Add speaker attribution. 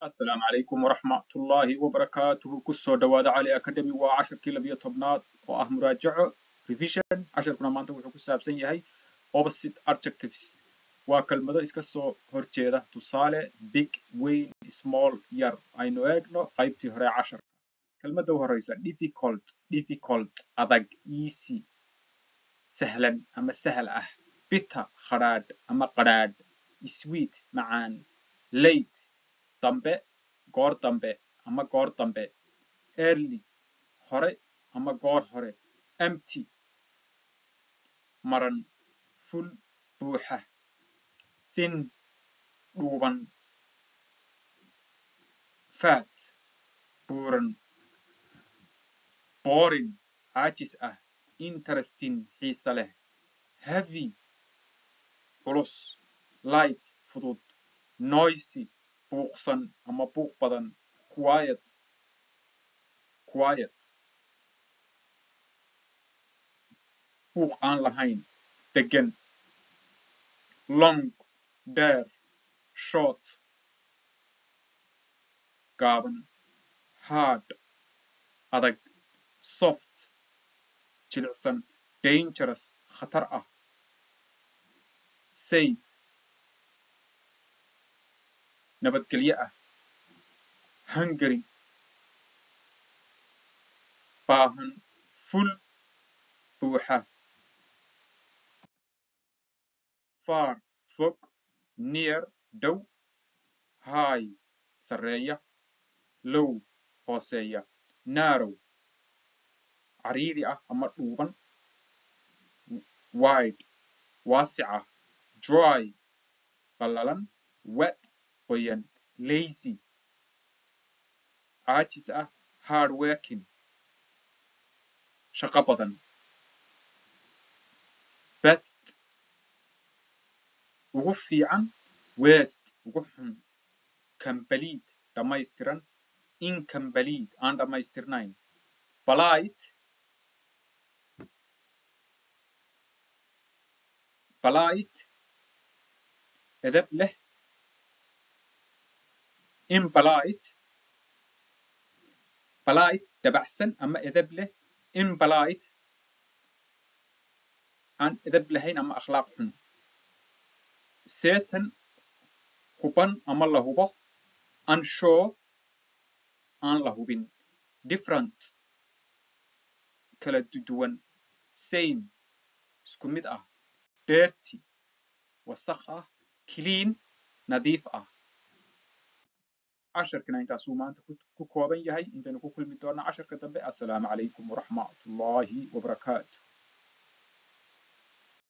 Speaker 1: Asalaamu calaykum waraxmatullaahi wabarakaatuhu. Kusoo dhawaada Cali Academy. Waa casharkii 12aad oo ah muraajaco, revision. Casharkuna maanta wuxuu ku saabsan yahay opposite adjectives, waa kelmado iska soo horjeeda. Tusaale: big, weyn; small, yar. Aynu eegno qaybtii hore ee casharka. Kelmadda u horeysa: difficult, difficult, adag; easy, sahlan ama sahal ah; bitter, khadhaadh ama qadhaadh; sweet, macaan; late, dambe, goor dambe ama goor dambe; early, hore ama goor hore; empty, maran; full, buuxa; thin, dhuuban; fat, buuran; boring, caajis ah; interesting, xiise leh; heavy, culus; light, fudud; noisy, buuqsan ama buuq badan; quiet, quiet, buuq aan lahayn, degan; long, dheer; short, gaaban; hard, adag; soft, jilicsan; dangerous, khatar ah; safe, nabadgelyo ah; hungary, baahan; full, buuxa; far, fog; near, dhow; high, sarreeya; low, hooseeya; narrow, cariiri ah ama dhuuban; wide, waasic ah; dry, qallalan; wet, qoyan; lazy, caajis ah; hard working, shaqo badan; best, ugu fiican; worst, ugu xun; complete, dhammaystiran; incomplete, aan dhammaystirnayn; polite, polite, edeb leh; impolite, polite, dabacsan ama edeb leh; impolite, aan edeb lahayn ama akhlaaq xun; certain, huban ama la hubo; unsure, aan la hubin; different, kala duwan; same, isku mid ah; dirty, wasakh ah; clean, nadiif ah. Casharkina intaasuu maanta ku kooban yahay. Intaynu ku kulmi doona casharka dambe, assalaamu calaykum waraxmatullaahi wabarakaatu.